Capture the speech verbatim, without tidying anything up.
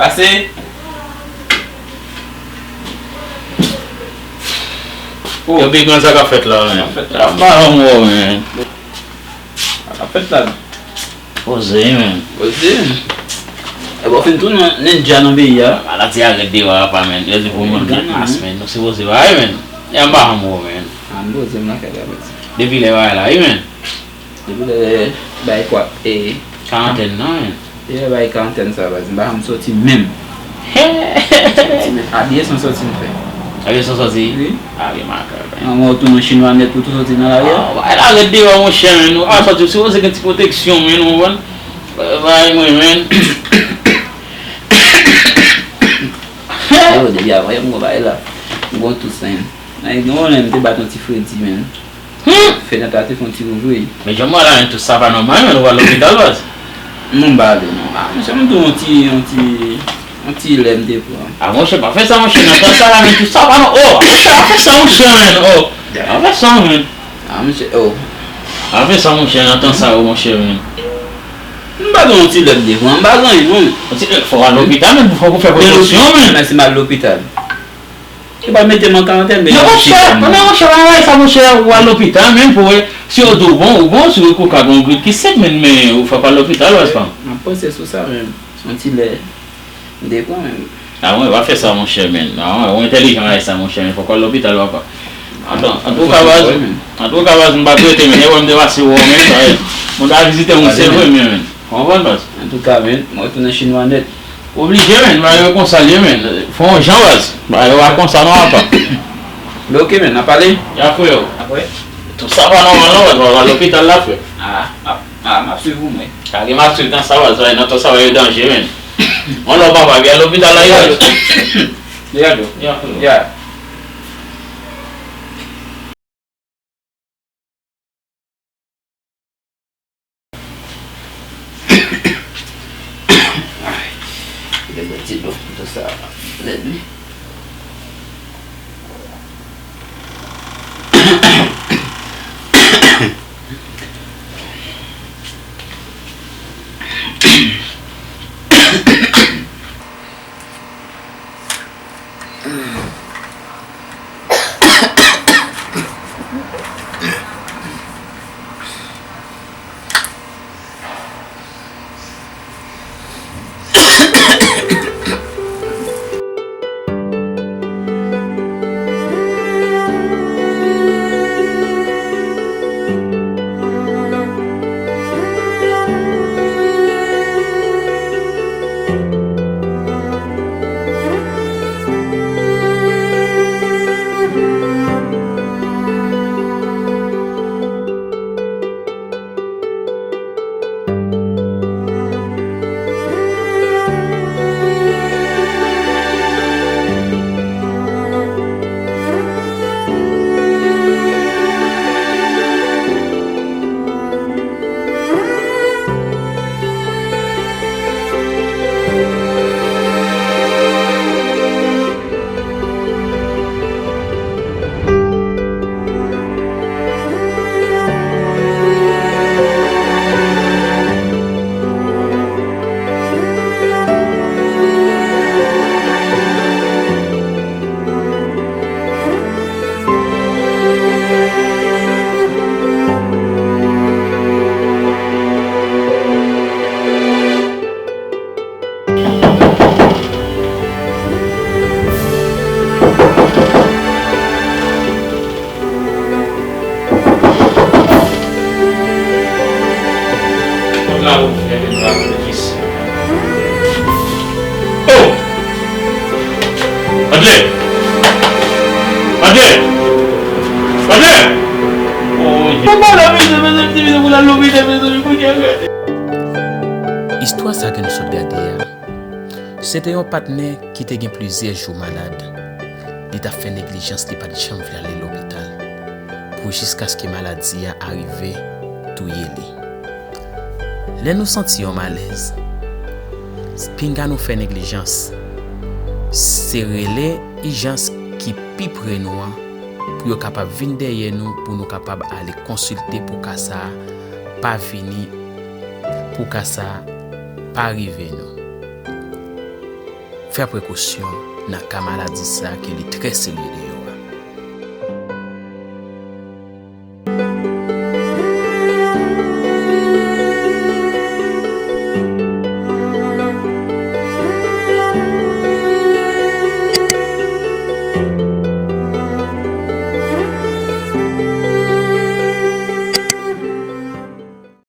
Pase. Yo, Big Man, sa k ap fèt la, men? Sa k ap fèt la? M pa janm wè w, men. Sa k ap fèt la? Poze, men. Poze. E bon, fin tounen nindja nan peyi a. Maladi a ret deyò apa, men. Yo di pou moun gen mas, men. Nou sipoze bay, men. E m pa janm wè w, men. A, m poze m lakay la, men. Depi lè bagay la, wi, men. Depi lè bay kwa, e, karantèn nan, men. Depi lè bay karantèn sa, baz, m pa janm soti menm. Soti menm. Abiye san soti m fè. Abiye san soti? Wi. A, wi, makak, men. An, mwen tounen chinwa nèt pou tou soti nan lari a. A, bay la ret deyò, monchè, men. Nou pa soti, sipoze gen ti pwoteksyon, men, nou konprann? Bay mwen, men. Yo, depi avan yè, m gon bagay la. M gon tous, men. Nan, gen yon lè m te bat yon ti fredi, men. Hmm. Fenèt la te fè yon ti louvri. Men jan m wè la, men, tout sa pa nòmal, men, ou al lopital, baz? Non, m pa ale, non. A, monchè, m tou yon ti, yon ti, yon ti lè m te pran. A, monchè, pa fè sa, monchè, nan tan sa la, men, tout sa pa nò-, oh, monchè, pa fè sa, monchè, men, oh. Pa fè sa, men. A, monchè, oh. Pa fè sa, monchè, nan tan sa yo, monchè, men. M pa gen yon ti lè m te pran, m pa gen anyen, non. Yon ti lè, fò w al lopital, men, fòk ou fè prekosyon, men. Men si m al lopital. Yo pral mete m an karantèn, men yo monchè, monchè, pa bay sa, monchè, ou al lopital, men, pou wè si yo di w bon, ou bon, si w koka gen yon grip ki sèk, men, men, ou fè pa lopital, wè, pa. M ap panse sou sa, men, se yon ti lè m te pran, men. A, mwen, pa fè sa, monchè, men. A, mwen, ou entèlijan, bay sa, monchè, men, fòk ou al lopital, papa. Antan, antouka, baz, antouka, baz, m pa t rete, men, e wè m te pase wè w, men, sa, e, moun ta vizite moun, se vre, men, men. Konprann, baz? Antouka, men, mwen retounen chinwa nèt. Oblije, men, bagay yo konsa l ye, men. Fò yon jan, baz. Bagay yo pa konsa non, apa. Men oke, men, n a pale. Ya, frè yo. Apre? Tout sa pa nòmal non, baz. W al lopital la, frè. A, m ap, a, m ap swiv ou, mwen. Kage m ap swiv nan sa, baz. Nan tout sa, bagay yo danje, men. On lò, papa, vin lopital la, yo. Ya, frè yo. Ya. Ay, gen bwè ti dlo, dlo sa lèd wi. Oh! André! André! André! Oh, yeah. Istwa sa ke nou sot gade a, se te yon patnè ki te gen plizyè jou malad. Li t ap fè neglijans, li pa t janm vle ale lopital. Pou jiskaske maladi a arive touye li. Lè nou santi yon malèz, pinga nou fè neglijans. Se rele ijans ki pi pre nou an pou yo kapab vin dèyè nou, pou nou kapab ale konsilte pou ka sa a pa vini, pou ka sa a pa rive nou. Fè prekosyon nan ka maladi sa ke li trè serye.